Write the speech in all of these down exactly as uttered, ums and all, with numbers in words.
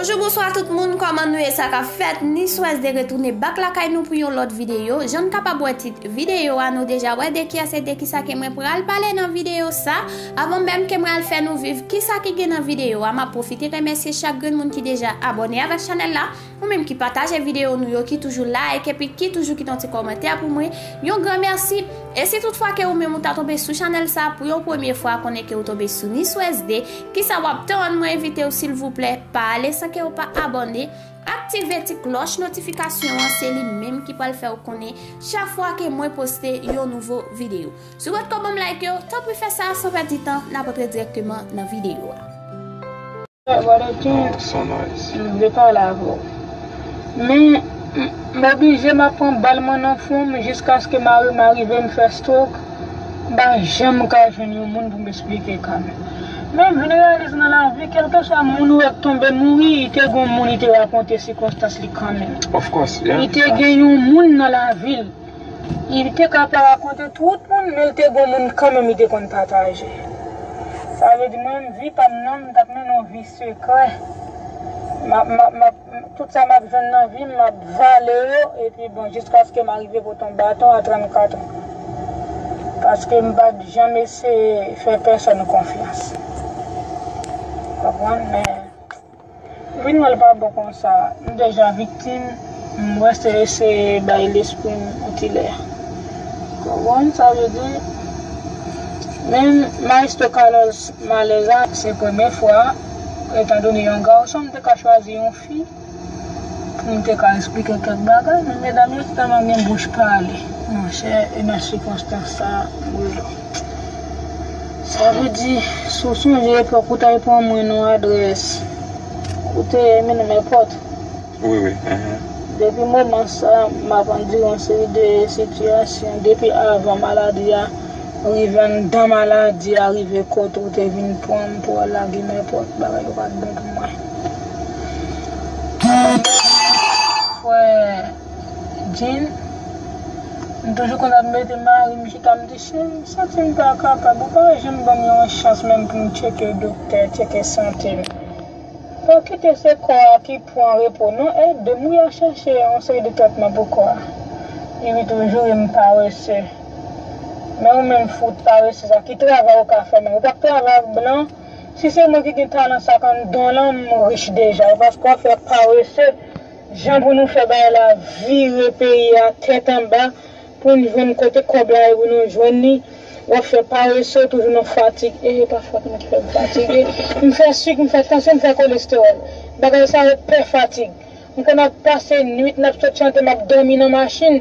Bonjou, bonswa tout moun, kòman nou ye, sa k ap fèt? Ni Swès de retounen back lakay nou pou yon lòt videyo. Jan n kapab wè tit videyo a, nou deja wè de kiyès e de kisa ke mwen pral pale nan videyo sa. Avan menm ke mwen al fè nou viv kisa ki gen nan videyo a, m ap pwofite remèsye chak grenn moun ki deja abòne avèk chanèl la, ou menm ki pataje videyo nou yo, ki toujou like epi ki toujou kite yon ti kòmantè pou mwen, yon gran mèsi. E si toutfwa ke ou menm ou ta tonbe sou chanèl sa pou yon premye fwa, konnen ke ou tonbe sou Ni Swès de, kisa w ap tann? Mwen envite w silvouplè, pa ale san ke w pa abòne. Aktive ti klòch notifikasyon an, se li menm ki pral fè w konnen chak fwa ke mwen poste yon nouvo videyo. Si w potko ban m like yo, tanpri fè sa san pèdi tan, n ap antre dirèkteman nan videyo a. Brother King, m vle pale avè w. Men, m, m oblije m ap pran bal mwen nan fwon m jiskaske mari m arive m fè stroke. M pa janm ka jwenn yon moun pou m esplike ka m. Men m vin reyalize nan lavi, kèlkeswa moun ou wè k tonbe mouri, li te gon moun li te rakonte sikonstans li kanmenm. Of course, yeah. Li te gen yon moun nan lavi l. Li te ka pa rakonte tout moun, men li te gon moun kanmenm li te konn pataje. Sa vle di mwen, vi pa m nan, m t ap mennen yon vi sekrè. M ap, m ap, m ap, tout sa m ap jwenn nan vi m, m ap vale yo, epi bon, jiskaske m arive pote yon baton a trannkat an. Paske m pa t janm eseye fè pèsonn konfyans. Konprann? Men, vin wè l pa bon konsa. M deja viktim, m wè se eseye bay lespri m yon ti lè. Konprann sa vle di? Men Maestro Carlos Malèza, se premye fwa, etandone yon gason, m te ka chwazi yon fi pou m te ka esplike kèk bagay, men medam yo tèlman gen bouch pale. Monchè, e nan sikonstans sa, m rele w. Sa vle di, si w sonje epòk ou t al pran mwen nan adrès, ou te mennen m èpòt. Wi, wi. Depi moman sa, m ap andire yon seri de sitiyasyon. Depi avan maladi a rive, anndan maladi a rive, kote ou te vin pran m pou al lage m èpòt, bagay yo pa t bon pou mwen. Frè Jean, m toujou konn ap mete mari m chita, m di, "Cheri, m santi m pa kapab, ou pa janm ban m yon chans menm pou m tcheke doktè, tcheke sante m." Fò kite se kò a ki pran repo, non, ede m wi a chèche yon seri de trètman pou kò a. Li ri toujou ri m parese. Men ou menm fout parese sa, ki travay ou ka fè menm? Ou p ap travay ak blan? Si se mwen ki gen talan sa k anndan w lan, m rich deja. Paske w ap fè parese, jan pou nou fè bagay la vire peyi a tèt anba, pou n jwenn kote kòb la ye pou nou jwenn li. W ap fè parese, toujou nan fatig. E pa fòt mwen ki fè m fatige. M fè sik, m fè tansyon, m fè kolestewòl. Bagay sa yo pè fatig. M konn ap pase nwit, n ap sot chante, m ap dòmi nan machin.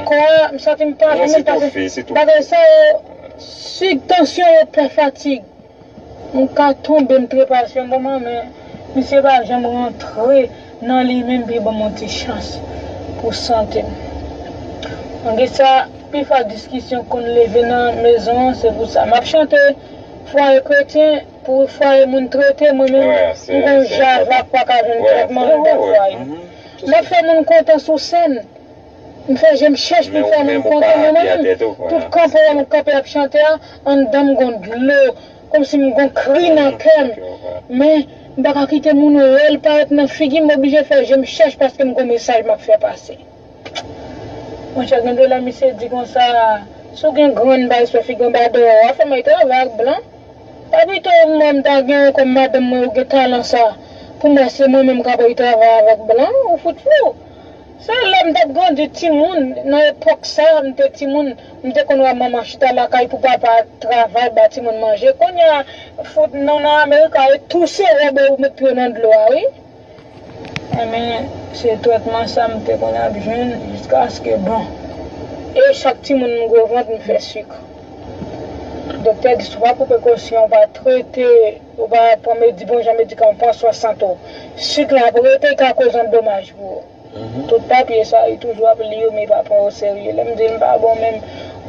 Kò a, m santi m pa byen, m pase bagay sa yo, sik, tansyon yo pè fatig. M ka tonbe, m trepe al sou yon moman, men misye pa janm rantre nan li menm pou l ban m yon ti chans pou sante m. Malgre sa, pifwa diskisyon konn leve nan mezon an, se pou sa. M ap chante fwaye kretyen, pou fwaye moun trete, mwen menm, m gon jazz la k pa ka jwenn trètman anndan fwaye. M ap fè moun kontan sou sèn. M fè je m chèch pou m fè moun kontan, men mwen menm, tout kanpe a m kanpe ap chante a, anndan m gon dlo, kòmsi m gon kri nan kè m. Men, m pa ka kite moun wè l parèt nan figi m, m oblije fè je m chèch paske m gon mesaj m ap fè pase. Monchè, gen de lè misye di konsa, si w gen grenn bay sou figi w anba dèyè w, w ap fè m al travay ak blan. Pa pito mwen m ta gen kòm madanm mwen ou gen talan sa. Pou mwen se mwen menm k ap al travay avèk blan, ou fout fou. Se lè m t ap grandi timoun, nan epòk sa, m te timoun, m te konn wè manman chita lakay pou papa travay ba timoun manje. Kounye a, fout nou nan Amerika, e touse wè bò ou met pye w nan dlo a, wi. Enben, se trètman sa m te konn ap jwenn jiskaske, bon, e chak timoun m gwo vant, m fè sik. Doktè di, si w pa pran prekosyon, w pa trete, ou pa pran medi-, bon jan medikaman, pran swen sante w, sik la ap rete, li ka koz yon domaj pou ou. Tout papye sa, li toujou ap li yo, men li pa pran yo serye. Lè m di l m pa bon menm,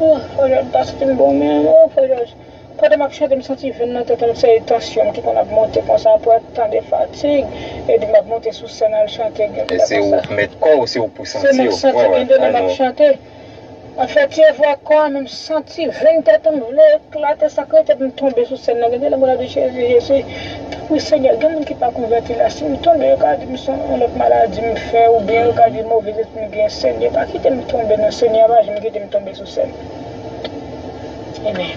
o, Frè Jòj, m pa santi m bon menm, o, Frè Jòj. Pandan m ap chante, m santi venn nan tèt mwen, se tansyon m ki konn ap monte konsa, apre tan de fatig, epi m ap monte sou sèn al chante, gen de lè konsa. E se ou k mèt kò w, se ou k pou santi w. Se mwen k santi, gen de lè m ap chante. M ap fè ti efò ak kò a, men m santi venn tèt mwen vle eklate, sa k rete pou m tonbe sou sèn nan. Gen de lè mwen ap di, Jezi, Jezi, Wi, Senyè, gen moun ki pa konvèti la. Si m tonbe, yo ka di m se yon lòt maladi m fè, oubyen yo ka di move lespri m gen. Senyè, pa kite m tonbe, non, Senyè, pa janm kite m tonbe sou sèn. Amen.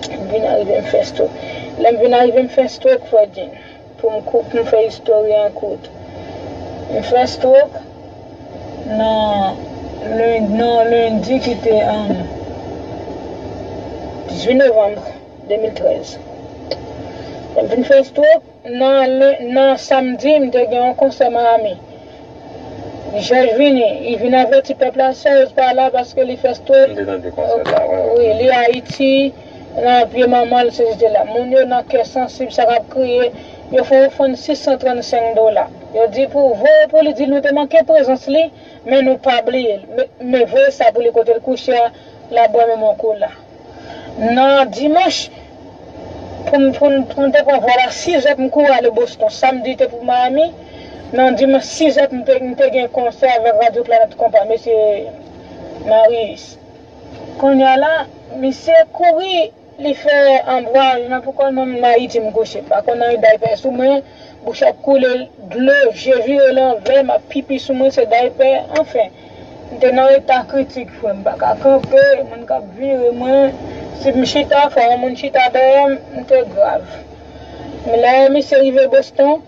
M vin arive, m fè stroke. Lè m vin arive, m fè stroke, frè Jean. Pou m kou-, pou m fè istòri an kout. M fè stroke nan len-, nan lendi ki te, um, dizuit novanm de mil trèz. Lè m vin fè stroke, nan len-, nan samdi, m te gen yon konsè Miami. Jòj vini, li vin avèti pèp la, Serge pa la paske li fè stroke. M te tande konsè sa, wi, wi. Wi, li Ayiti, nan pye manman l, se jete la. Moun yo nan kè sansib, sa k ap kriye, yo fè ofrann sis san trannsenk dola. Yo di pou voye pou li, di nou te manke prezans li, men nou pa bliye l. Men, men voye sa pou li kote l kouche a, l ap bwè menm yon kola. Nan dimanch, pou m, pou m, pou m te pran vòl a sizè pou m kouri ale Boston. Samdi te pou Miami. Nan dimanch sizè m te, m te gen konsè avèk Radyo Planèt Konpa, mesye Marius. Kounye a la, misye kouri, li fè an vwayaj nan pou kò l, mwen menm Ayiti m kouche. M pa konn anyen, daypè sou mwen, bouch ap koule dlo, je vire lanvè, m ap pipi sou mwen, se daypè, anfen. M te nan eta kritik, frè m, m pa ka kanpe, moun k ap vire mwen. Si m chita, fò yon moun chita dèyè m, m te grav. Men lè misye rive Boston,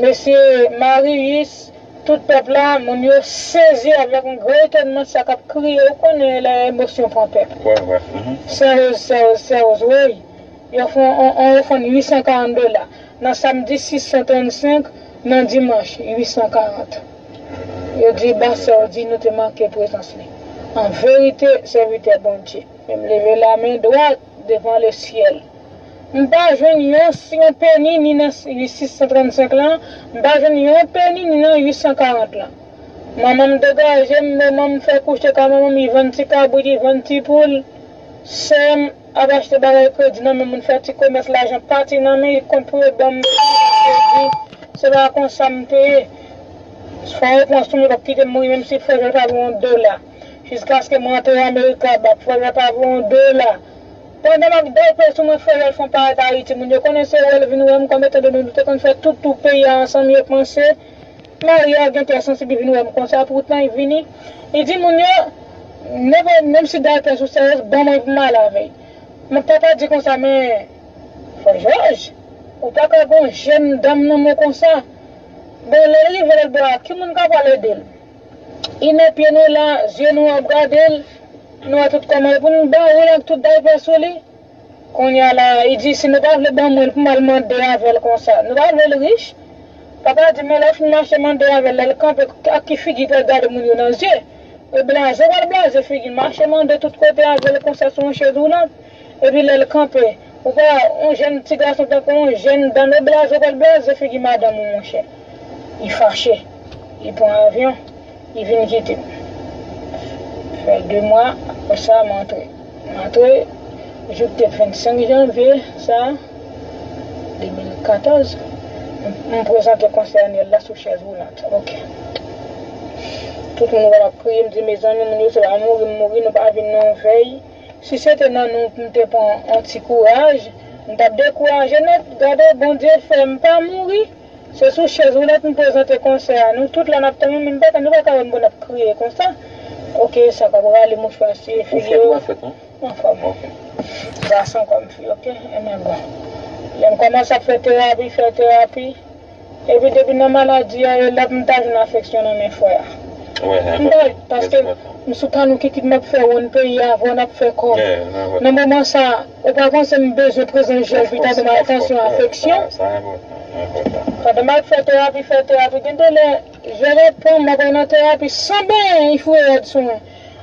mesye Marius, tout pèp la, moun yo sezi avèk yon gwo etònman, sa k ap kriye, ou konnen lè emosyon pran pèp. Wè, wè. Mhm. Serge, Serge, Serge, wi. Yo fè yon, yon, yon ofrann uit san karant dola. Nan samdi, sis san trannsenk, nan dimanch, uit san karant. Yo di, pastè, yo di nou te manke prezans li. An verite, sèvitè Bondye. Men m leve lamen dwat devan lesyèl. M pa jwenn yon, yon peni ni nan sis san trannsenk lan, m pa jwenn yon peni ni nan uit san karant lan. Manman m degaje m, manman m fè kouche kay manman m, li vann ti kabrit, li vann ti poul. Sè m ap achte bagay kredi nan men moun, fè ti komès, lajan pati nan men, li kont pou yo ban m kredi. Se pa konsa m te ye. Fò yo pran sou mwen, p ap kite m mouri, menm si frè Jòl pa voye yon dola. Jiskaske m rantre Amerika, p ap frè Jòl pa voye yon dola. Pandan m ap dèyè sou mwen, frè Jòl fè yon parèt Ayiti, moun yo konnen se wè l vin wè m, kòm etan done nou te konn fè tout tou peyi a ansanm, yo panse Maria gen kè sansib, li vin wè m konsa, poutan li vini. Li di moun yo, nenpòt, menm si daypè sou sèyòz, ban mwen pou m ale avè l. Men papa di konsa, men, frè Jòj, ou pa ka gon jèn dam nan men w konsa. Bon, lè l rive lòt bò a, ki moun k ap al ede l? Li nan pye nou la, zye nou ap gade l, nou wè tout kòman l, pou nou ba w l ak tout daypè sou li. Kounye a la, li di, si nou pa vle ban mwen l pou m al mande avè l konsa, nou pa vle l rich? Papa di, men lè w fin mache mande avè l, lè l kanpe, ak ki figi l pral gade moun yo nan zye? E blaze, w pral blaze figi l, mache mande tout kote avè l konsa sou yon chèz woulant. Epi lè l kanpe, ou pa, yon jèn ti gason tankou yon jèn dam, e blaze, w pral blaze figi madanm ou, monchè. Li fache. Li pran avyon. Li vin kite m. Fè de mwa, apre sa, m antre. M antre, jou k te vennsenk janvye, sa, de mil katòz, m, m prezante konsè anyèl la sou chèz woulant. Ok. Tout moun wè m ap kriye, m di, mezanmi, moun yo se pa mouri m mouri, nou pa vin nan yon vèy. Si se te nan nou pou m te pran yon ti kouraj, m t ap dekouraje nèt. Gade, Bondye fè m pa mouri. Se sou chèz woulant m prezante konsè a. Nou tout la n ap tann, men nou pa ka, nou pa ka wè m pou n ap kriye konsa. Ok, sa k ap rale mouchwa, siye figi yo. Ou fèt, ou pa fèt, non? Anfòm. Ok. Gason kòm fi, ok? Enben bon. Lè m kòmanse ap fè terapi, fè terapi. Epi depi nan maladi a, e la pou m ta jwenn afeksyon nan men frè a. M pa, paske m sou panou ki kit m ap fè wonn peyi a, avè w n ap fè kòb. Nan moman sa, ou pa panse m bezwen prezans Jòj pou ta ban m atansyon, afeksyon? Pandan m ap fè terapi, fè terapi, gen de lè, Jòj ap pran m, m ap nan terapi san benyen, li foure rad sou mwen.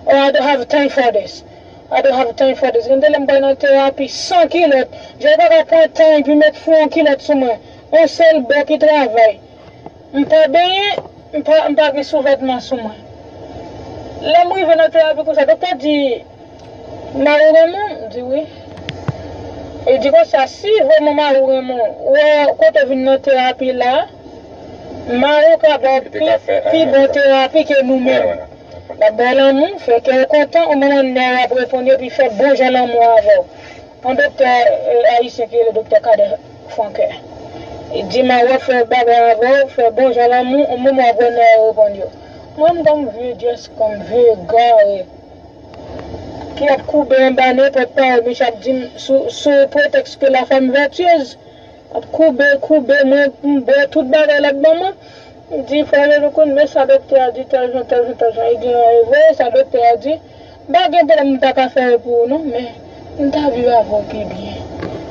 Oh, I don't have time for this. I don't have time for this. Gen de lè m pral nan terapi san kilòt. Jòj pa ka pran tan epi met fon yon kilòt sou mwen. Yon sèl bò ki travay. M pa benyen, m pa, m pa gen souvètman sou mwen. Lè m rive nan terapi konsa, doktè di, mari w renmen w? M di wi. Li di konsa, si vrèman mari w renmen w, wè kote w vin nan terapi la, mari w ka ba w pi, pi bon terapi ke nou menm. L ap ba w lanmou, fè kè w kontan, ou menm an nè w ap reponn yo, epi fè bon jan lanmou avè w. Yon doktè, eh, ayisyen ki rele doktè Kader Franquet. Di m a wè fè bagay avè w, fè bon jan lanmou, yon moman w ap wè nou reponn yo. Mwen, m kòm vye dyès, kòm vye egare ki ap koube anba nenpòt pawòl misye ap di m sou, sou pretèks ke la femme vertueuse. Ap koube, koube, mwen, m bwè tout bagay l ap ban mwen. M di, frè Jezi, kounye sa doktè a di tèl jan, tèl jan, tèl jan. Li di, non, e vre, sa doktè a di. M pa gen pwoblèm, m ta ka fè yo pou ou, non, men m ta viv avè w pi byen.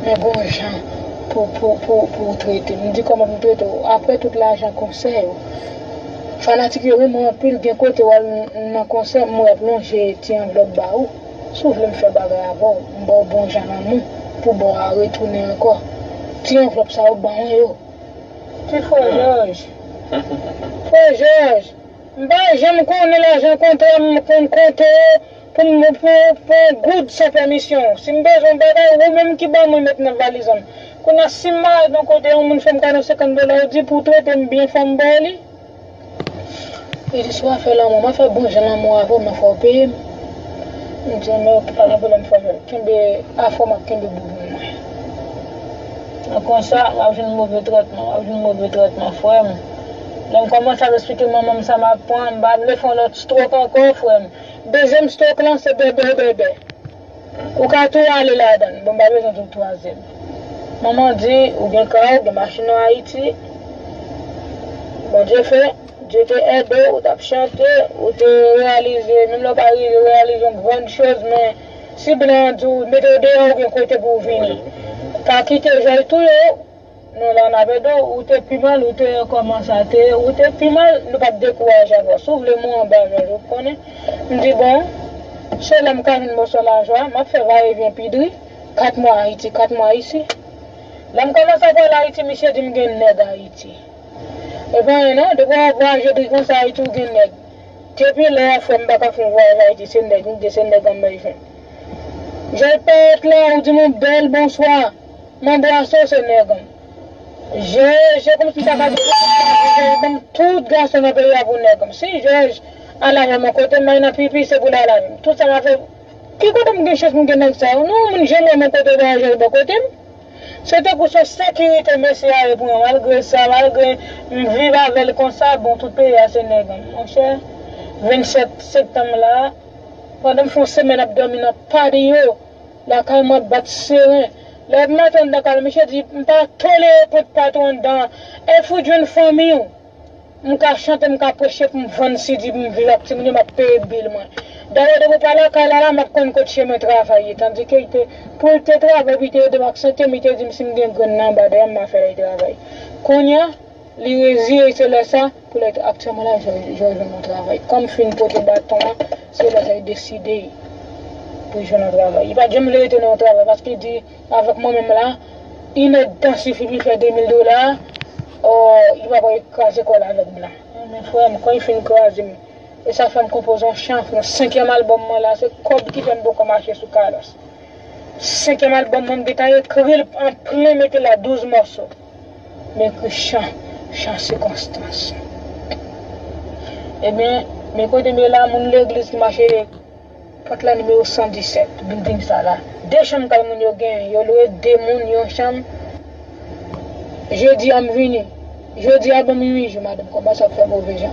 Men gon jan pou, pou, pou, pou w trete m. M di, kòman pou m trete w? Apre tout lajan konsè yo, fanatik yo renmen w anpil, gen kote w al nan konsè, m wè y ap lonje ti anvlòp ba ou. Si w vle m fè bagay avè w, m ba w bon jan lanmou, pou ba w a retounen ankò. Ti anvlòp sa yo, ban mwen yo. Ti frè Jòj. Frè Jòj, m pa janm konnen lajan kontra m konn konte yo pou m pou, pou yon goud san pèmisyon w. Si m bezwen yon bagay, ou menm ki ban mwen met nan valiz an. Kounye a, si m mare nan kote yon moun fè m kado senkant dola, ou di pou w trete m byen, fò m ba w li. Li di, si w ap fè lanmou, m ap fè bon jan lanmou avè w, men fò w peye m. M di, men oke, pa gen pwoblèm, frè Jòj. Kenbe afè w, m ap kenbe bouboun mwen. Nan konsa, w ap jwenn move trètman, w ap jwenn move trètman, frè m. Lè m kòmanse ap esplike manman m sa m ap pran, m pa vle fè yon lòt stroke ankò, frè m. Dezyèm stroke lan, se bèbè, bèbè. Ou ka tou ale ladan l. Bon, m pa bezwen di w twazyèm. Manman di, ou gen kay, ou gen machin an Ayiti. Bondye fè, Dye te ede w, ou t ap chante, ou te reyalize, menm lè w pa rive reyalize yon grann choz, men si blan an di w mete w deyò, ou gen kote pou w vini. Pa kite Jòj touye w. Non, la n ap ede w, ou te pi mal, ou te kòman sa te ye, ou te pi mal, nou p ap dekouraje avè w. Si w vle mwen anba Jòj, ou konnen. M di, bon, se la m ka jwenn mòso lajwa, m ap fè vayevyen pi dri, kat mwa Ayiti, kat mwa isi. Lè m kòmanse ap al Ayiti, misye di m gen nèg Ayiti. E pa anyen non, depi w ap vwayaje dri konsa Ayiti, ou gen nèg. Depi lè a, frè m, m pa ka fè yon vwayaj Ayiti, se nèg m gen, se nèg an m bezwen. Jòj parèt la, ou di m yon bèl bonswa. M anbrase w, se nèg an m. Je, je kòmsi m ta ka di, Jòj ban m tout gason nan peyi a pou nèg an m. Si Jòj al avè m yon kote, m al nan pipi, se pou l al avè m. Tout sa m ap fè, ki kote m gen chans pou m gen nèg sa yo? Non, moun janm wè m yon kote, pa Jòj bò kote m. Se tankou se yon sekirite mesye a ye pou mwen. Malgre sa, malgre m viv avè l konsa, bon, tout peyi a se nèg an m. Monchè, vennsèt septanm la, pandan m fè yon semèn ap dòmi nan patiyo, lakay mwen ap bat seren. Lè m antre anndan kay la, misye di, m pa tolere pwent patwon anndan an. E fout jwenn fanmi w. M ka chante, m ka preche pou m vann sidi, pou m viv ak timoun yo, m ap peye bil mwen. Dayè, depi w pa lakay la, la, m ap konn kot chemen travay ye. Tandike, li te, pou l te travay, pou li te ede m ak sante m, li te di m si m gen grenn nan anba dèyè m, m a fè l travay. Kounye a, li reziye, se lè sa, pou lè aktyèlman la, Jòj, Jòj jwenn yon travay. Kòm fin pote baton an, se lè sa li deside pou l jwenn yon travay. Li pa t janm vle rete nan yon travay, paske li di, avèk mwen menm la, inèdtan sifi pou l fè de mil dola, o, li pa pral kraze kò l avèk blan. Men frè m, kan li fin kraze m, e sa fè m konpoze yon chan, yon senkyèm albòm mwen la, se kòb ki fè m poko mache sou kalòs. Senkyèm albòm mwen, m gentan ekri l an plen, mete la douz mòso. M ekri chan, chan sikonstans. Ebyen, men kote m ye la, moun legliz ki mache pòt la nimewo san disèt, bilding sa la. De chanm kay moun yo genyen, yo lwe de moun yon chanm. Jedi a m vini. Jodi a ban m uit jou, madanm kòmanse ap fè move jan.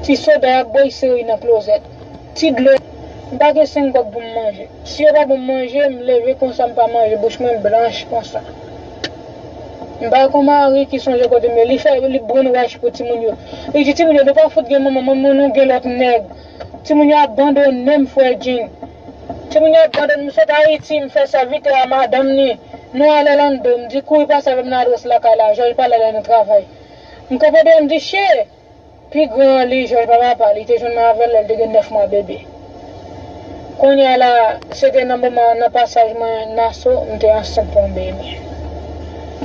Ti soda y ap bwè, y sere nan klozèt. Ti dlo. M pa gen senk kòb pou m manje. Si yo pa ban m manje, m leve konsa, m pa manje, bouch mwen blanch konsa. M pa gen yon mari ki sonje kote m ye. Li fè, li brainwash pou timoun yo. Li di timoun yo, nou pa fout gen manman, manman nou gen lòt nèg. Timoun yo abandone m, frè Jean. Timoun yo abandone m, m sot Ayiti, m fè sèvitè a madanm ni. Nou al Orlando, m di kouri pase avè m nan adrès lakay la, Jòj pale lè nou travay. M kanpe deyò, m di, che! Pi gran an li, Jòj pa papa, li te jwenn mwen avè l lè l te gen nèf mwa bebe. Kounye a la, se te nan moman nan pasaj mwen Naso, m te ansent pou yon bebe.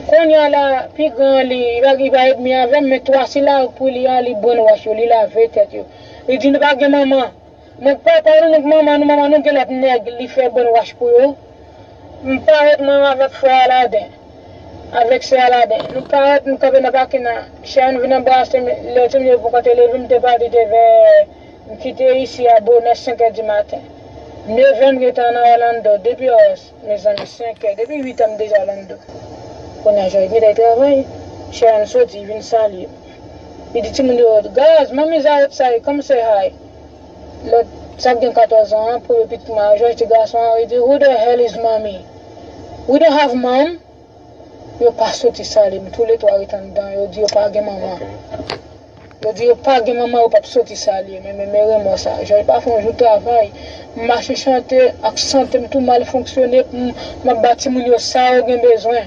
Kounye a la, pi gran an li, li pa, li pa edmi avè m, men twa sila pou li a, li brainwash yo, li lave tèt yo. Li di nou pa gen manman. Nèg papa nou, nèg manman nou, manman nou gen lòt nèg, li fè brainwash pou yo. M parèt mwen avèk frè Aladen, avèk sè Aladen. Nou parèt, nou kanpe nan pakin nan. Chè a vin anbrase m, lè timoun yo poko te leve, m te pati te vè, m kite isi a bonè senkè di maten. Nevè m gentan nan Orlando, depi ors, mezanmi, senkè, depi uitè m deja Orlando. Kounye a Jòj gentan travay. Sharon soti, vin salye m. Li di timoun yo, "Guys, mommy's outside, come say hi." Lòt, sa k gen katòz an an, premye pitit mwen an, Jòj, ti gason an, li di, "Who the hell is mommy? We don't have mom." Yo pa soti salye m, toulètwa ret anndan, yo di yo pa gen manman. Yo di yo pa gen manman, yo p ap soti salye m. Men, men, men remò sa. Jòj pa fè yon jou travay. M mache chante ak sante m tou mal fonksyone, m, m ap ba timoun yo sa yo gen bezwen.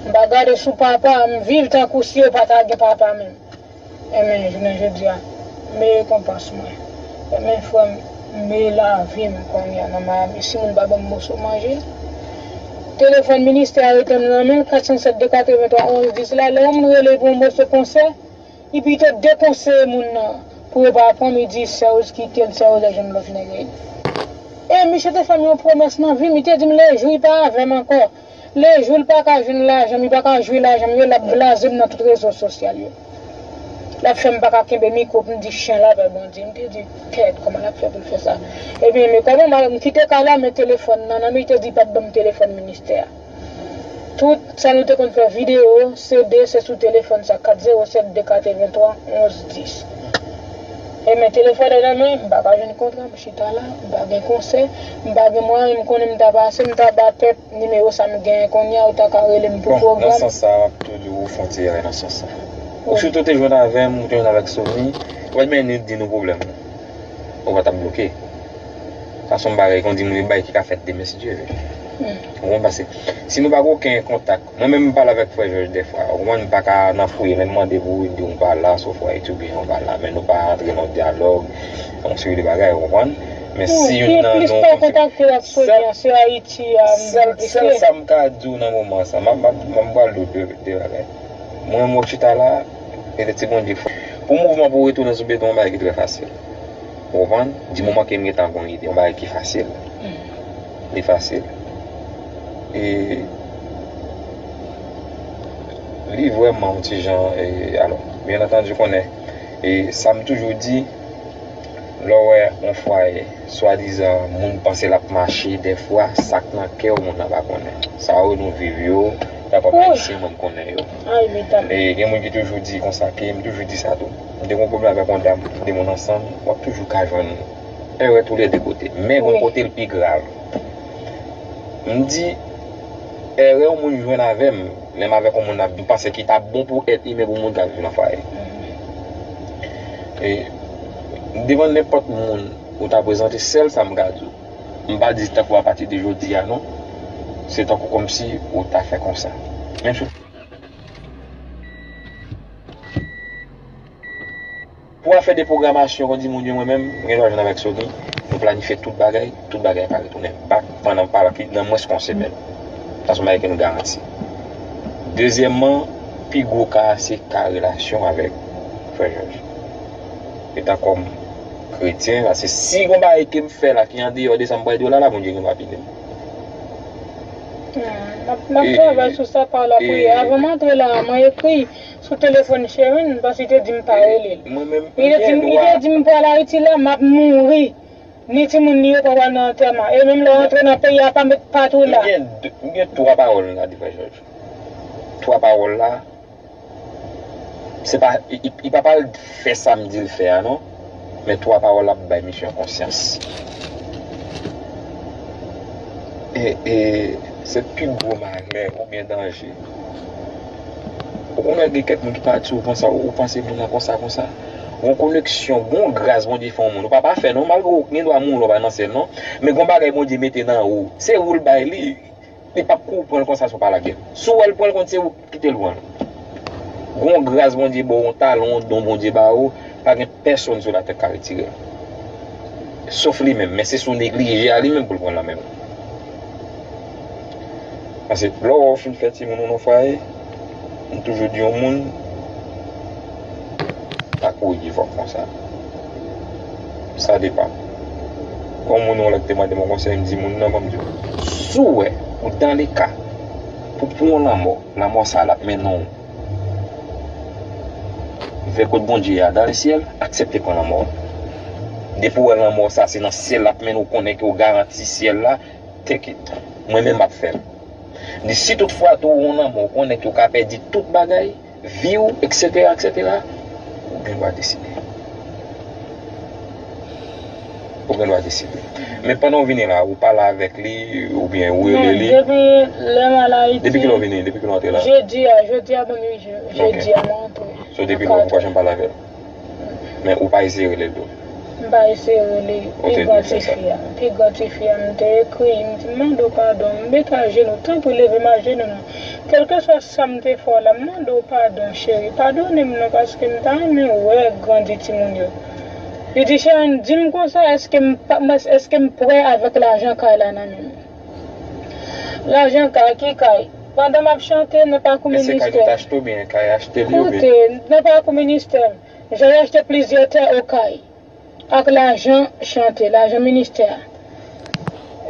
M pa gade sou papa, m viv tankou si yo pa ta gen papa menm. Enben, jounen jodi a, m rekonpans mwen. Enben, frè m, m lavi m kounye a nan Miami. Si moun pa ban m moso manje, telefòn ministè a rete m nan men l, kat san sèt de katrevenntwa onz dis la, lè yon moun rele pou yon moso konsè, li pito dekonseye moun nan pou yo pa pran m, li di, "Serge, kite l, Serge, jwenn lòt nèg." E misye te fè m yon pwomès nan vi m, li te di m, le jou li pa avè m ankò, le jou l pa ka jwenn lajan m, li pa ka jwi lajan m yo, l ap blaze m nan tout rezo sosyal yo. L ap fè m pa ka kenbe mikwo pou m di chen la pè Bondye. M te di, "Kèt, kòman l ap fè pou l fè sa?" Ebyen, men kòman m kite kay la, men telefòn nan nan men, li te di li p ap ban m telefòn ministè a. Tout sa nou te konn fè videyo, C D, se sou telefòn sa, kat zewo sèt de katrevenntwa onz dis. E men telefòn nan men, m pa ka jwenn kontra, m chita la, m pa gen konsè, m pa gen mwayen, m konnen m ta pase, m ta ba pèp nimewo sa m genyen kounye a, ou ta ka rele m pou pwogram. Bon, nan sans sa, m ap toujou fè yon ti erè nan sans sa. Ou sitou te jwenn avè m, ou te jwenn avèk Sony, ou pa t menm di nou pwoblèm ou. Ou pa t ap bloke. Sa se yon bagay, kon di moun, yon bagay ki ka fèt demen, si Dye vle. Ou konprann? Paske si nou pa gen okenn kontak, mwen menm m pale avèk frè Jòj dèfwa, ou konprann, m pa ka nan fouye, lè m mande pou ou, li di w pa la, sofwa etidyan ou pa la, men nou pa antre nan dyalòg, yon seri de bagay, ou konprann? Men si youn nan nou kontakte ak Sony an, se Ayiti a, m sèl, sèl sa m ka di w nan moman sa, m ap, m ap, m ap pral di w de, de bagay. Mwen, mwen chita la, e de ti Bondye fò. Pou mouvman pou retounen sou beton, yon bagay ki trè fasil. Ou konprann? Di moman ke m gentan gon ide, yon bagay ki fasil. Li fasil. E li vrèman yon ti jan, e, alò, byen antandi, konnen, e sa m toujou di, lè w wè yon fwaye, swadizan, moun panse l ap mache, dèfwa, sa k nan kè w, moun nan pa konnen. Sa yo nou viv yo, ta kòm Ayisyen, mwen m konnen yo. E gen moun ki toujou di konsa ke, m toujou di sa tou. M te gon pwoblèm avèk yon dam, de moun ansanm, w ap toujou ka jwenn erè toulède kote. Men gon kote l pi grav. M di, erè yon moun jwenn avè m, lè m avèk yon moun ap, m panse ki ta bon pou èt imen pou moun ka viv nan fwaye. E, devan nenpòt moun ou ta prezante, sèl sa m ka di w. M pa di tankou apati de jodi a non. Se tankou kòmsi ou ta fè konsa. Menm si pou afè de pwogramasyon, kon di moun yo, mwen menm, m gen dwa jwenn avèk Sony, nou planifye tout bagay, tout bagay ka retounen back pandan pa ki nan mwens ke yon semèn. Sa se yon bagay ke nou garanti. Dezyèmman, pi gwo ka a se ka relasyon avèk frè Jòj. Etan kòm kretyen, paske si gon bagay ke m fè la ki andeyò de sa m pral di w la, la, Bondye gen dwa pini m. Hmm, m ap, m ap travay sou sa pa lapriyè. Avan m antre la, mwen ekri sou telefòn Sharon, paske li te di m pa rele l. Li te di m, li te di m pral Ayiti la, m ap mouri. Ni timoun li yo pa pral nan antèman. E menm lè w antre nan peyi a, pa met pat ou la. M gen, m gen twa pawòl m ka di frè Jòj. Twa pawòl la, se pa, li, li, li pa pral fè sa m di l fè a non. Men twa pawòl la ap bay misye yon konsyans. E, e, se pi gwo malè oubyen danje. Ou konnen gen kèk moun ki pati, ou panse, ou panse moun nan konsa, konsa. Gon koneksyon, gon gras Bondye fè yon moun. Ou pa pafè non, malgre ou gen dwa mouri, ou pa nan syèl non. Men gon bagay Bondye mete nan ou. Se ou l bay li. Li p ap kou pran l konsa si w pa lage l. Si w wè l pran l kont se ou ki kite l pran l. Gon gras Bondye ba w, yon talan, yon don Bondye ba ou, pa gen pèsonn sou latè k ka retire l. Sof li menm, men se si w neglije a li menm pou l pran l nan men w. Paske lè w fin fè timoun ou nan fwaye, m toujou di yon moun, pa kouri vòk konsa. Sa depann. Gon moun yon lè ki te mande m yon konsèy, m di moun nan, ban m di w. Si w wè, ou dans le cas, pou pran yon lanmò, lanmò sa a l ap mennen w vè kot Bondye a, dans le ciel, aksepte pran lanmò. Depi w wè lanmò sa a, se nan syèl l ap mennen w, konnen ke w garanti syèl la, take it. Mwen menm m ap fè l. M di, si tout fwa tou ou nan lanmò, ou konnen ke w ka pèdi tout bagay, vi w, etsetera, etsetera, ou gen dwa deside. Ou gen dwa deside. Men pandan w vini la, ou pale avèk li, oubyen ou rele li? Depi lè m al Ayiti. Depi kilè w vini? Depi kilè w antre la? Jedi a, jedi a, bon, wi, je- jedi a, mwen antre. So, depi lè w poko janm pale avè l? Men ou pa eseye rele l tou? M pa eseye rele. Pi gran tifi a, pi gran tifi a, m te ekri, m di, "M mande w padon, m met ajenou, tanpri leve m ajenou non. Kèlkeswa sa m te fè w la, m mande w padon, cheri, padone m non, paske m ta renmen wè grandi timoun yo." Li di, "Sharon, di m konsa, èske m pa, èske m prè avèk lajan kay la nan men m?" Lajan kay, ki kay? Pandan m ap chante nan pakou ministè. Men se kay nou t achte oubyen kay achte li oubyen? Koute, nan pakou ministè, Jan achte plizyè tè Okay ak lajan chante, lajan ministè a.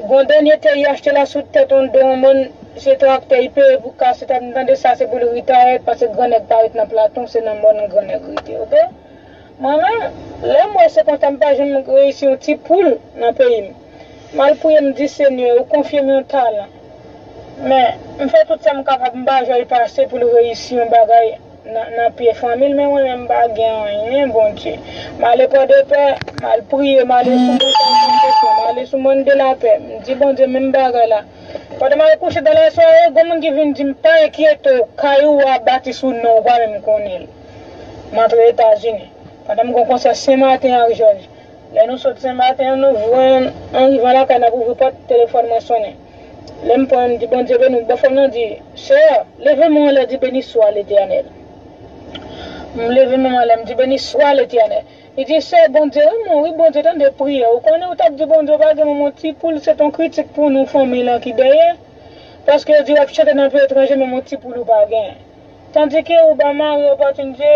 Gon dènye tè li achte la sou tèt yon do yon moun, se traktè li peye pou kase, ta m tande sa se pou l retire, paske grannèg pa ret nan Platon, se nan mòn grannèg rete, oke? Mwen menm, lè m wè se konsa, m pa janm reyisi yon ti poul nan peyi m. M al priye, m di, Senyè, ou konfye m yon talan. Men, m fè tout sa m kapab, m pa jwenn pase pou l reyisi yon bagay nan, nan pye fanmi l, men mwen menm, m pa gen anyen, Bondye. M ale Pòdepè, m al priye, m ale sou Montay Santesyon, m ale sou Mòn de Lapè. M di, Bondye, menm bagay la. Pandan m al kouche dan lasware, gon moun ki vin di m, pa enkyete w, kay ou a bati sou non w, ou pa menm konnen l. M antre Etazini. Pandan m gon konsè Senmaten ak Jòj. Lè nou sot Senmaten an, nou jwenn, an rivan lakay, n ap ouvri pòt, telefòn mwen sonnen. Lè m pran, m di, Bondye beni w. Bòfrè m nan di, Sè, leve men w anlè, di, Beni swa Letènèl. M leve men m anlè, m di, Beni swa Letènèl. Li di, Sè, Bondye renmen w, wi, Bondye tande priyè w. Ou konnen, ou t ap di Bondye, ou pa gen menm yon ti poul, se t yon kritik pou nou, fanmi lan ki dèyè. Paske yo di w ap chante nan peyi etranje, menm yon ti poul ou pa gen. Tandike ou ba mari w opòtinite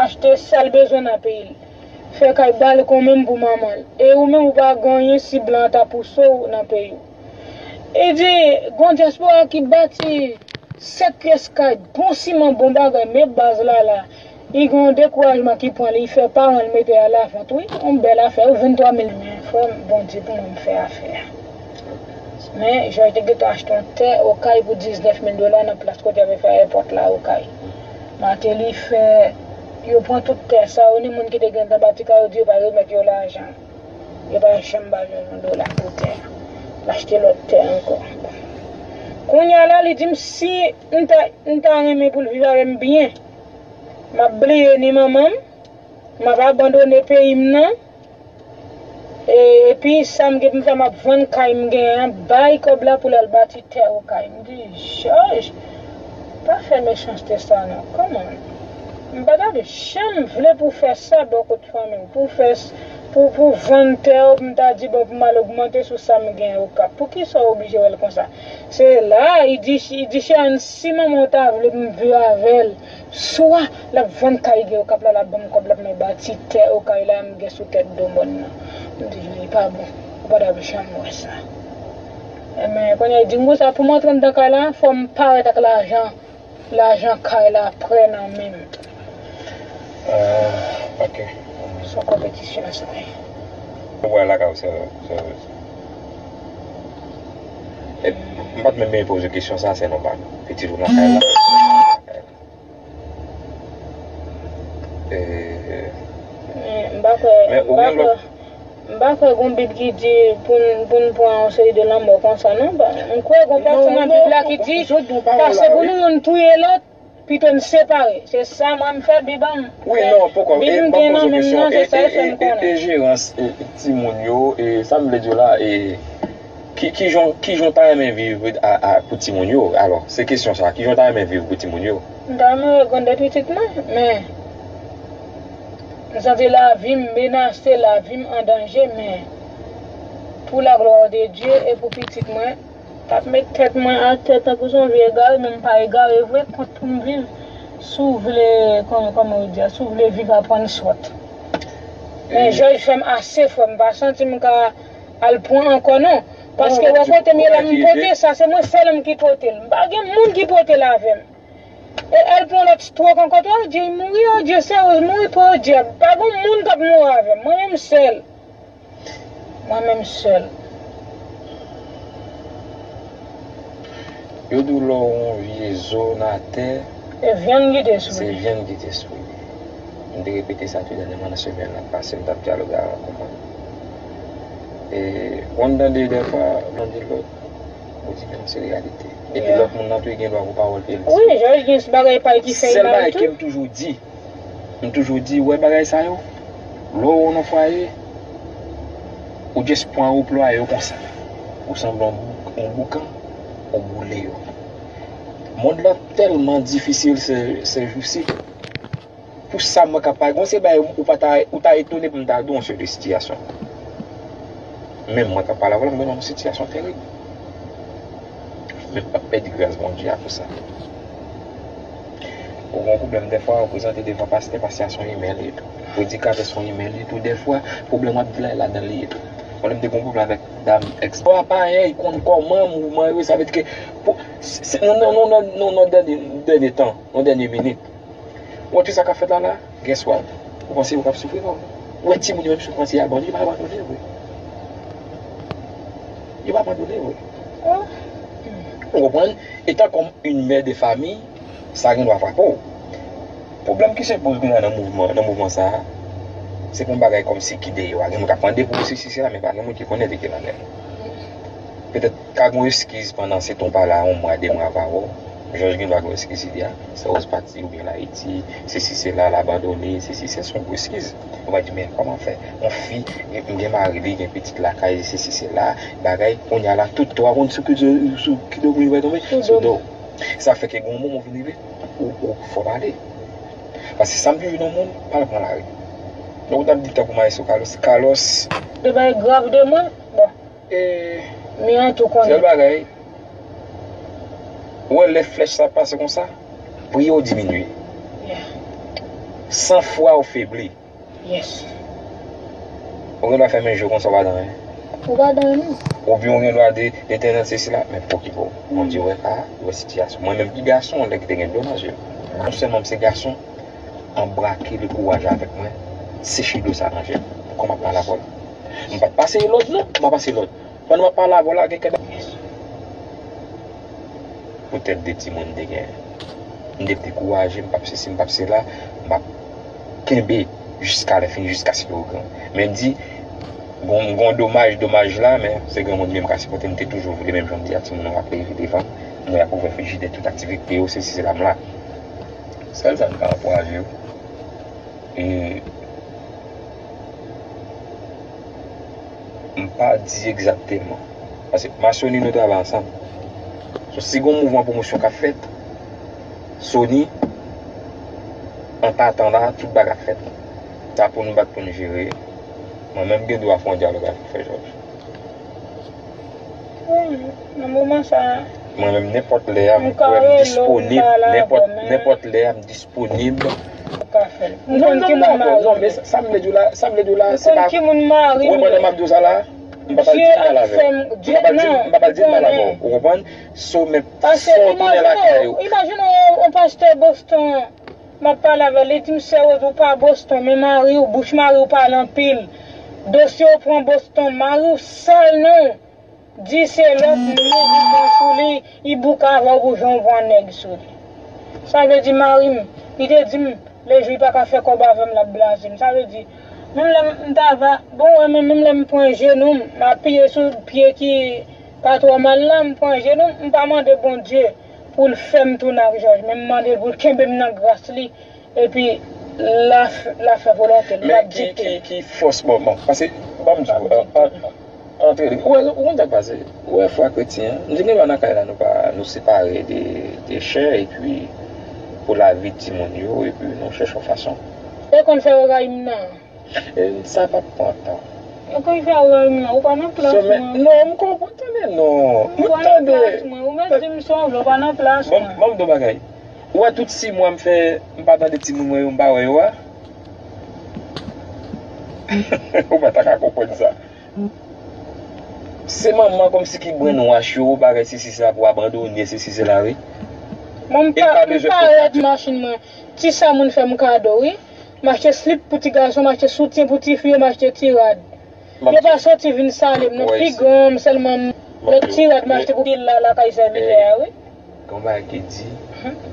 achte sa l bezwen nan peyi l. Fè kay balkon menm pou manman l. E ou menm ou pa gen anyen si blan an ta pouse w nan peyi w. E di, gon dyaspora ki bati sèt pyès kay, bon siman, bon bagay, men baz la la. Li gen yon dekourajman ki pran li, li fè paran l mete a lavant, wi. Yon bèl afè, wi, venntwa mil. Men, frè m, Bondye pou mwen, m fè afè a. Men, Jòj te gentan achte yon tè Okay pou diznèf mil dola nan plas kote y ap fè èpòt la Okay. Mateli fè, yo pran tout tè sa yo, ni moun ki te gentan bati kay yo di yo pa remèt yo lajan. Yo pa janm ba Jòj yon dola pou tè a. L achte lòt tè ankò. Kounye a la, li di m si m ta, m ta renmen pou l viv avè m byen, m ap bliye ni manman m, m ap abandone peyi m nan. E, epi sa m gen pou m fè, m ap vann kay m genyen an, bay kòb la pou l al bati tè Okay. M di, Jòj, pa fè mechanste sa non. Kòman? M pa ta janm vle pou w fè sa bò kot fanmi w, pou w fè s-, pou, pou w vann tè w, pou m ta di, bon, pou m al ogmante sou sa m genyen Okap. Poukisa w oblije wè l konsa? Se la, li di, li di, Sharon, si manman w ta vle pou m viv avè l, swa l ap vann kay gen Okap la, l ap ban m kòb la pou mwen bati tè Okay la m gen sou tèt do mòn nan. M di, li pa bon. Ou pa t ap janm wè sa. Enben, kounye a, li di m konsa, pou m antre anndan kay la, fò m parèt ak lajan, lajan kay la prè nan men m. Ah, ok. Se yon konpetisyon sa ye. Ou wè lakay ou, se, se, e, m pa t menm bezwen poze kesyon sa, se nòmal. Pitit ou nan kay la. E, men m pa kwè, men m ou pa gen kwè, lòt, m pa kwè gon Bib ki di pou n, pou n pran yon seri de lanmò konsa, non. M kwè gon pati nan Bib la ki di, pase pou nou youn touye lòt, pito n separe. Se sa mwen m fè Bib an m. Wi, non, poko. Bib m gen nan men m nan, se sa l fè m konnen. E, e, e, e jerans, e, timoun yo, e, sa m vle di w la, e, ki, ki jan, ki jan w ta renmen viv a, a, pou timoun yo? Alò, se kesyon sa, ki jan w ta renmen viv pou timoun yo? M ta renmen wè grandè pitit mwen, men m santi lavi m menase, lavi m an danje, men pou la glwa de Dye e pou pitit mwen, t ap met tèt mwen atè tankou se yon vye egare, men m pa egare vre, kont pou m viv. Si w vle, kòman, kòman yo di a, si w vle viv, aprann sòt. Men Jòj fè m ase fò, m pa santi m ka al pran ankò non. Paske wè kote m ye la, m pote sa, se mwen sèl m ki pote l. M pa gen moun ki pote l avè m. E al pran lòt strok ankò, o Dye, mouri, o Dye, sè, mouri, o Dye. Pa gen moun k ap mouri avè m. Mwen menm sèl. Mwen menm sèl. Yo di w lè w yon vye zòn atè, Se vyann ki te sou li. Se vyann ki te sou li. M te repete sa tou dènyèman nan semèn nan pase, m t ap dyaloge avè yon moun. E, ou konn tande dèfwa, ou tande lòt, ou di, "Men se reyalite." Epi lòt moun nan tou, li gen dwa pou pawòl ke l di. Wi, Jòj gen bagay pa l ki fè l mal tou. Sèl bagay ke m toujou di, m toujou di, ou wè bagay sa yo, lè w nan fwaye, ou just pran, ou plwaye yo konsa. Ou sanble yon bou-, yon boukan, ou boule yo. Mond lan tèlman difisil se, se jou si. Pou sa mwen ka pale, gon se bay ou pa ta, ou ta etone pou m ta di w yon seri de sitiyasyon. Menm mwen k ap pale avè w la, mwen nan yon sitiyasyon terib. Men m p ap pèdi gras Bondye a pou sa. Ou gen yon pwoblèm dèfwa, ou prezante devan pastè, pastè a se yon imè li ye tou. Predikatè se yon imè li ye tou. Dèfwa, pwoblèm w ap di la, ladan li ye tou. Mwen menm te gen yon pwoblèm avèk dam èks. Ou aparèy konn kòman mouvman yo, sa vle di ke pou, se, se, nan, nan, nan, nan, nan dènye, dènye tan, nan dènye minit. Ou wè tout sa k ap fèt la la, guess what? Ou panse yo p ap soufri non. Ou wè timoun yo menm soufrans yo abandone, yo pa abandone vre. Yo pa abandone vre. Ou konprann? Etan kòm yon mè de famiy, sa gen dwa frape w. Pwoblèm ki se poze kounye a nan mouvman, nan mouvman sa a, se pou yon bagay kòmsi ki deyò a. Gen moun k ap mande pou sesi sela, men pa gen moun ki konnen de ki l anlè. Petèt ka gen yon eskiz pandan se tan w pa la, yon mwa, de mwa, pa wè w. Jòj gen dwa gen yon eskiz li di a, Sè Woz pati oubyen l Ayiti, sesi sela, l abandone, sesi se yon gwo eskiz. Ou va di, men kòman fè? Yon fi, m gen mari li, gen pitit lakay, sesi sela, bagay, kounye a la, tout twa moun sou ki, sou ki do moun yo tonbe? Sou do. Sa fè ke gen yon moman ou vin rive, ou, ou fò pale. Paske sa m toujou di yon moun, pa al pran lari. Donk, ou t ap di tankou Maestro Carlos, Carlos. De bagay grav de mwen, bon. E, men an tou konnen. Sèl bagay, ou wè lè flèch sa pase konsa, priye w diminye. Yeah. San fwa ou febli. Yes. Ou gen dwa fèmen je w konsa, ou pa di anyen. Ou pa di anyen non. Oubyen ou gen dwa di, Letènèl se sila, men pokipe w. Bondye wè ka, li wè sitiyasyon. Mwen menm ki gason, lè ki te gen dlo nan je m. Non sèlman m se gason, anbrake le kouraj avèk mwen, seche dlo sa nan je m. Kòman m ap pale avè w? M pa t pase lòd non, m pa pase lòd. Pandan m ap pale avè w la, gen kèk poutèt de timoun m te gen. M te dekouraje, m p ap sesi, m p ap sela, m ap kenbe jiska lè fini, jiskaske yo gran. Men di, gon, gon domaj, domaj la, men se granmoun li menm ka sipòte, m te toujou vle, menm jan m di a timoun yo ap leve devan, m wè y ap ouvè frijidè, tout aktivite yo, sesi sela, m la. Sèl sa m ka ankouraje yo. E m pa di egzakteman. Paske m a Sony, nou travay ansanm. So, si gon mouvman pwomosyon k ap fèt, Sony, an patan la, tout bagay ap fèt. Sa pou nou bat pou nou jere. Mwen menm gen dwa fè yon dyalòg avèk frè Jòj. Wi, nan moman sa a. Mwen menm, nenpòt lè a, m kwè m disponib. Nenpòt, nenpòt lè a, m disponib. Ou ka fè l. M konn ki moun mari w ye. Non, non, non, men sa, sa m vle di w la, sa m vle di w la, se pa. M konn ki moun mari w ye. Ou konprann sa m ap di w sa la? M p ap al di mal avè w. M p ap al di, m p ap al di mal avè w. Ou konprann? So, men, sa w tounen lakay ou. Paske imajine w, imajine w, yon pastè Boston, m ap pale avè l, li di m, Sè Woz, ou pa Boston, men mari w, bouch mari w pale anpil. Dosye w pran Boston, mari w sal non. Di se lòt nèg li pran sou li, li bouke avè w pou jan w pran nèg sou li. Sa vle di mari m, li te di m, lejou li pa ka fè kòb avè m, l ap blaze m. Sa vle di, menm lè m, m ta va, bon, wè, men menm lè m pran jenou m, m apiye sou pye ki pa twò mal la, m pran jenou m, m pa mande Bondye pou l fè m tounen ak Jòj, men m mande l pou l kenbe m nan gras li, epi l a, l a fè volonte l, l ap dikte. Men ki, ki, ki fòs, bon, bon, paske, ban m di w, an, an, antre, ou wè, ou konn sa k pase, ou wè fwa kretyen an, nou te gen dwa nan kay la, nou pa, nou separe de, de chè, epi pou lavi timoun yo, epi nou chèche yon fason. E konn fè yo rayi m nan. E, sa p ap pran tan. E konn fè w rayi m nan, ou pa nan plas mwen. Non, m konprann, tande non. M tande. Ou pa nan plas mwen, ou mèt di m sa w vle, ou pa nan plas mwen. Bon, bon, m di w bagay. Ou wè tout sis mwa m fè, m pa tande timoun mwen yo, m pa wè yo a? Ou pa ta ka konprann sa. Se manman kòmsi ki brenwash yo, bagay sesi sela pou abandone, sesi sela, wi. Mwen, m pa, m pa rèd machin mwen. Ti sa moun fè m kado, wi. M achte slip pou ti gason, m achte soutyen pou ti fi yo, m achte ti rad. Yo pa soti vin salye m, non, pi gran, sèlman m, lòt ti rad m achte pou pil la, lakay sèvitè a, wi. Gen yon bagay ki di,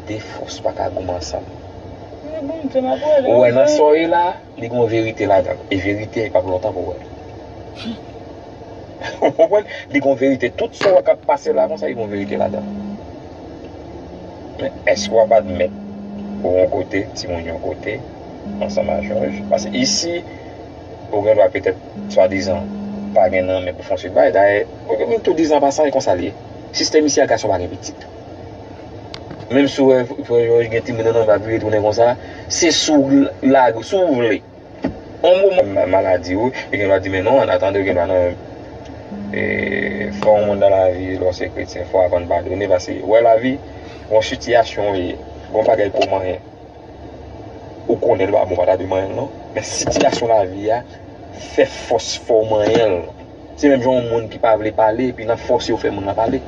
De fòs pa ka goumen ansanm. Ou wè nan sa w ye la, li gen yon verite ladan l. E verite a, e p ap lontan pou w wè l. Ou konprann? Li gen yon verite. Tout sa w wè k ap pase la konsa, li gen yon verite ladan l. Men èske w ap admèt ou yon kote, timoun yon kote, ansanm a Jòj? Paske isi, ou gen dwa petèt, swadizan, pa gen nan men pou fè yon seri de bagay. Dayè, m tou di an pasan, e konsa l ye. Sistèm isi a, gason pa gen pitit. Menm si w wè frè Jòj gen timoun nan men l, l ap vire tounen konsa, se si w lage, si w vle. On moman maladi ou, yo gen dwa di, men non, an atande, yo gen dwa nan e, fè yon moun nan lavi, lè w se kretyen, fò w aprann padone, paske wè lavi, yon sitiyasyon w ye, yon bagay pou manyen. Ou konnen l pa bon, pa ta dwe manyen l non. Men sitiyasyon lavi a fè fòs fè w manyen l. Se menm jan yon moun ki pa vle pale, epi nan fòse yo fè moun nan pale.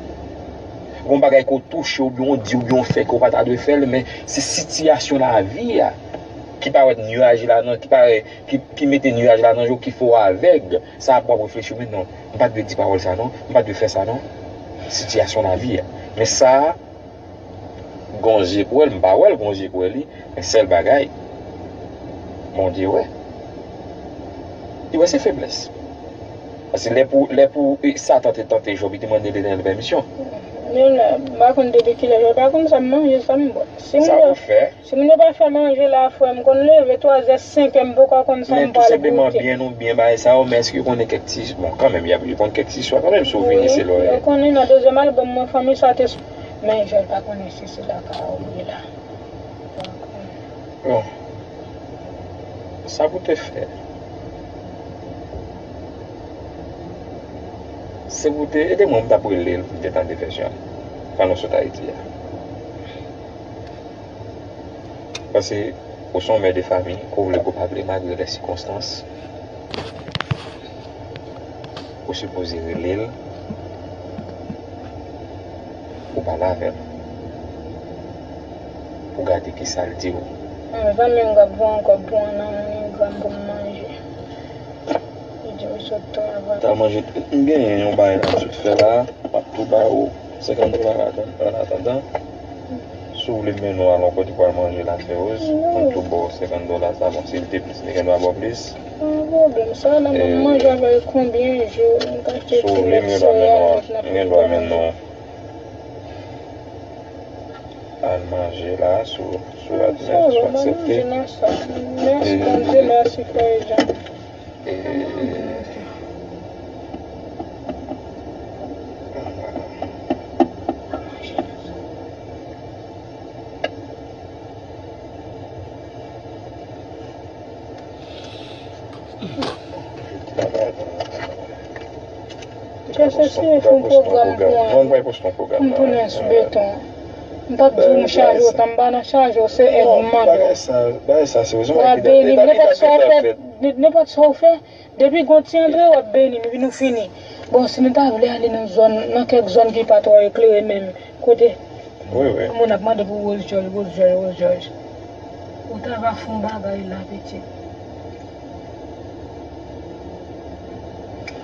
Gon bagay ke w touche, oubyen w di, oubyen w fè ke w pa ta dwe fè l, men se sitiyasyon lavi a ki parèt nyaj la nan, ki parèt, ki, ki mete nyaj la nan je w, ki fè w avèg. Sa ap w ap reflechi, men non, m pa t dwe di pawòl sa non, m pa t dwe fè sa non. Sitiyasyon lavi a. Men sa a, gon je k wè l, m pa wè l, gon je k wè li, men sèl bagay, Bondye wè. Li wè se feblès. Paske lè pou, lè pou, e, Satan te tante Jòb, li te mande Letènèl pèmisyon. Men la, m pa konn depi kilè, Jòb pa konn sa m manje, sa m bwè. Si m Sa pou fè. Si moun yo pa fè manje la, frè m konn leve twazè, senkè, m poko konn sa m pral goute. Men tou senpleman, byen ou byen bagay sa yo, men èske yo konnen kèk ti, bon, kanmenm, y ap, yo konn kèk ti istwa kanmenm, si w vini, se lè w ye. Wi, yo konnen nan dezyèm albòm mwen, fanmi sa te, men Jòl pa konnen si se lakay ou ye la. Bon, sa pou te fè, se pou te ede mwen, m t ap rele l pou m te tande vèsyon l, pandan w sot Ayiti a. Paske ou se yon mè de fanmi, ke w vle ke w pa vle, malgre lè sikonstans, ou sipoze rele l, ou pale avè l, pou gade kisa l di w. Yon zanmi m k ap voye yon kòb pou yon nan MoneyGram pou m manje. Li di m sot travay. Ta manje, m genyen yon bagay la m sot fè la, m ap tou ba ou senkant dola an atandan. Si w vle m mennen w al yon kote pou al manje Lasewoz, m tou ba w senkant dola sa, bon, si l te plis, li gen dwa ba w plis. Pa gen pwoblèm, sa la, mwen manje avè l konbyen jou, m ka achte ti rès sereyal, m gen dwa mennen w al manje la, si w, si w admèt, si w aksepte. Mèsi, Bondye, mèsi, frè Jean. E, Chèche si fè yon pwogram pou mwen. Mwen, mwen poste yon pwogram pou mwen sou beton. M p ap di w m chaje w tan, m pa nan chaje w, se èd m mande w. Bagay sa, bagay sa se w. W ap beni m, nenpòt sa w fè, nenpòt sa w fè, depi gon ti antre, w ap beni m, epi nou fini. Bon, si nou ta vle ale nan zòn, nan kèk zòn ki pa twò eklere menm, kote moun ap mande pou Wòz Jòj, Wòz Jòj, Wòz Jòj. Ou ta va fè yon bagay la, pitit.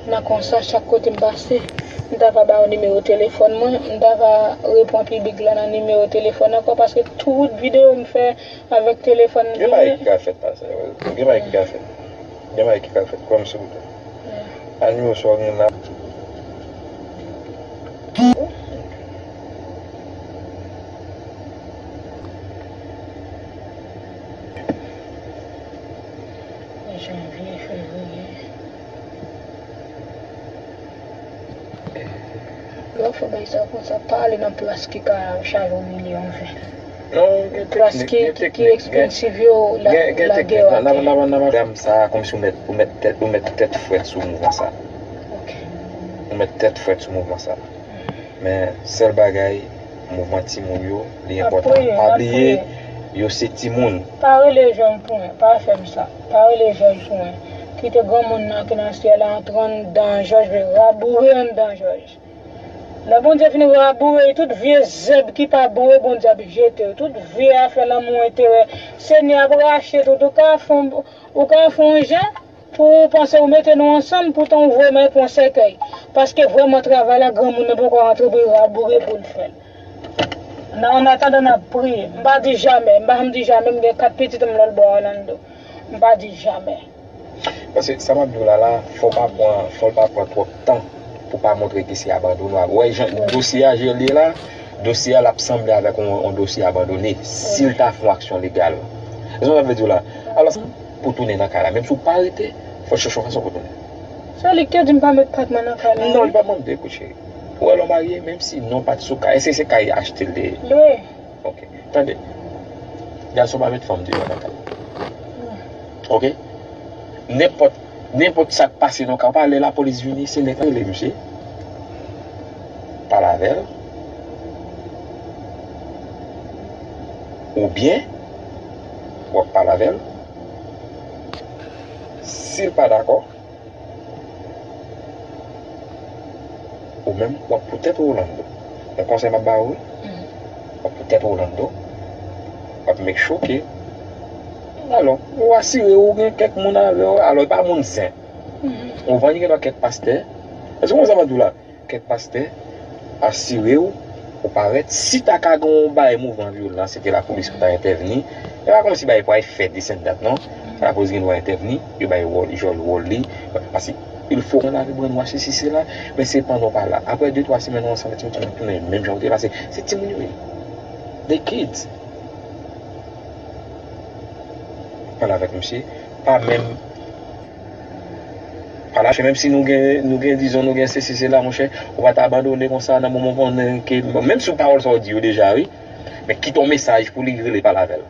Nan konsa, chak kote m pase, m ta va ba yo nimewo telefòn mwen, m ta va reponn piblik la nan nimewo telefòn ankò, paske tout videyo m fè avèk telefòn m. Gen bagay ki ka fèt, pastè. Gen bagay ki ka fèt. Gen bagay ki ka fèt. Kwè m, silvouplè. Al nimewo sa w gen la. Janvye, fevriye. Lè w fè bagay sa konsa, pa ale nan plas ki ka chaje w milyon ven. Non, gen teknik, gen teknik, gen, gen teknik. Plas ki, ki ekspansiv yo, lage yo atè. N ap, n ap, n ap, n ap, sa, kòmsi w mèt, ou mèt tèt, ou mèt tèt frèt sou mouvman sa. Ok. Ou mèt tèt frèt sou mouvman sa. Men, sèl bagay, mouvman timoun yo, li enpòtan. Pa bliye, yo se timoun. Pa rele jèn pou mwen, pa fè m sa. Pa rele jèn pou mwen. Kite granmoun nan ki nan syèl la antre anndan Jòj, vin raboure anndan Jòj. Lè Bondye fin raboure, tout vye zèb ki pa bon yo, Bondye ap jete yo. Tout vye afè lanmou enterè, Senyè ap rache tout. Ou ka fè yon, ou ka fè yon jan, pou w panse w mete nou ansanm, poutan w voye m al pran sèkèy. Paske vrèman travay la, granmoun nan poko rantre pou l raboure pou l fè l. Nan, an atandan, n ap priye. M pa di jamè. M pa janm di jamè. M gen kat pitit m lòt bò Orlando. M pa di jamè. Paske sa m ap di w la la, fò w pa pran, fò l pa pran twòp tan pou pa montre ke se abandone. W wè jan dosye a jan l ye la, dosye a l ap sanble avèk yon, yon dosye abandone si l ta fè yon aksyon legal. Sa m vle di w la. Alò, pou tounen nan kay la, menm si w pa rete, fò w chèche yon fason pou tounen. Se li ki te di m pa met pat mwen nan kay la. Non, li pa mande, kout cheri. Ou wè lè w marye, menm si non pa t sou kay, èske se kay achte l te ye? Wi. Ok. Tande. Gason pa met fanm deyò nan kay. Ok? Nenpòt, nenpòt sa k pase nan kay, pa lè lapolis vini, se nèg la rele misye. Pale avè l. Oubyen, w ap pale avè l. Si l pa dakò, ou menm, w ap poutèt ou Orlando. Yon konsèy m ap ba ou, wi. W ap poutèt ou Orlando. W ap make sure ke, alò, ou asire ou gen kèk moun avè w, alò, e pa moun zen. Ou konprann, gen dwa kèk pastè. Èske w konprann sa m ap di w la? Kèk pastè, asire w, ou parèt. Si ta ka gen yon bagay mouvman vyolan, se te lapolis pou ta entèvni. E pa kòmsi bagay pou al fè desann dat, non. Lapolis gen dwa entèvni, yo bay wòl, jwe wòl li. Paske il fo nan lavi, brainwash, sesi, sela, men se pandan w pa la. Apre de, twa semèn, ou ansanm, ti moun tounen menm jan w te la, se, se timoun yo ye. They kids. Pale avèk misye, pa menm pale avèk misye, menm si nou gen, nou gen, dizon, nou gen sesi, sela, monchè, ou pa ta abandone konsa nan moman w konnen ke, menm si pawòl sa w di yo deja, wi, men kite yon mesaj pou li rele pale avè l.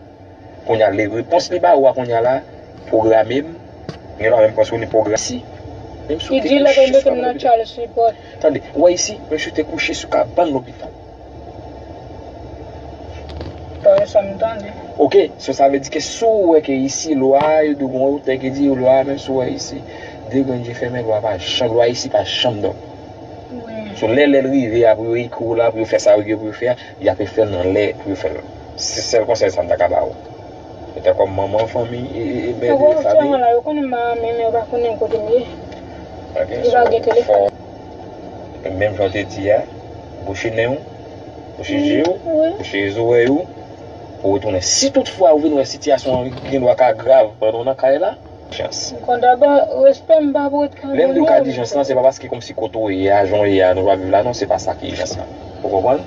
Kounye a, le repons li ba ou a kounye a la, pwograme m, gen lwa menm panse ou li pwograme si. Menm si w te kouche sou kabann lopital. Tande, ou wè isi, menm si w te kouche sou kabann lopital. Parèy sa m tande. Ok, so sa vle di ke si w wè ke isi, lwa, yo di w gon otè ki di lwa, menm si w wè isi, de grenn je fèmen, lwa pa janm, lwa isi pa janm dòmi. Wi. So lè, lè l rive a, pou yo ekri w la, pou yo fè sa yo gen pou yo fè a, y ape fè l nan lè pou yo fè l. Se sèl konsèy sa m ta ka ba ou. Petèt kòm manman fanmi, e, e, e, mè de fanmi. La, yo konnen m pa renmen, men yo pa konnen kote m ye. Ok, so, fò, menm jan w te di a, bouche nen w, bouche je w, bouche zòrèy ou, pou w retounen. Si toutfwa ou vin wè sitiyasyon an gen dwa ka grav pandan w nan kay la, jans. Kondaba, respè m pa pou ret ka. Lè m di w ka di jans lan, se pa paske kòmsi kote w ye a, jan w ye a, nou pa viv la, non, se pa sa ki jans lan. Ou konprann?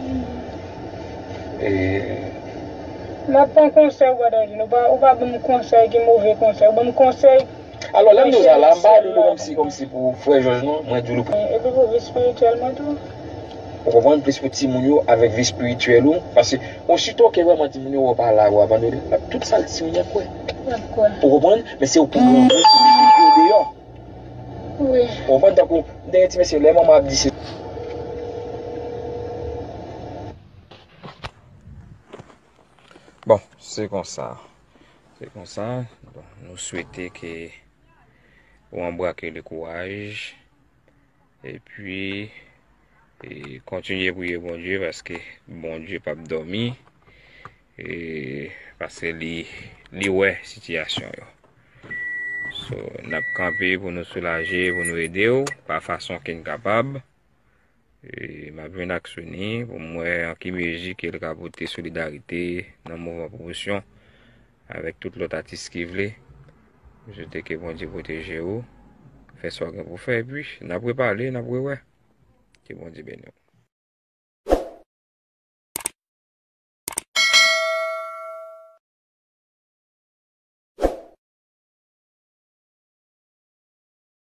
E M ap pran konsèy ou pa ta di, ou pa, ou pa ban m konsèy ki move konsèy, ou ban m konsèy. Alò, lè m di w sa la, m pa di w kòmsi, kòmsi pou frè Jòj, non, mwen di w pou. Epi pou vi espirityèl mwen tou. Ou konprann, plis pou timoun yo avèk vi espirityèl ou. Paske osito ke vrèman timoun yo wè w pa la, ou abandone, tout sa timoun yo ap kwè. Y ap kwè. Ou konprann? Men se ou pou granmoun pou mete yo deyò. Wi. Ou konprann? Tankou, m te gen ti mesye, lè manman ap di se. Bon, se konsa. Se konsa. Bon, nou swete ke ou anbrake le kouraj. Epi, e, kontinye priye Bondye, paske Bondye p ap dòmi. E, paske li, li wè sitiyasyon yo. So, n ap kanpe pou nou soulaje, pou nou ede w, pa fason ke n kapab. E, m ap jwenn ak Sony pou m wè an ki mezi ke l ka pote solidarite nan mouvman pwomosyon avèk tout lòt atis ki vle. M swete ke Bondye pwoteje w, fè sa w gen pou fè, epi n ap repale, n ap rewè. Ke Bondye beni w.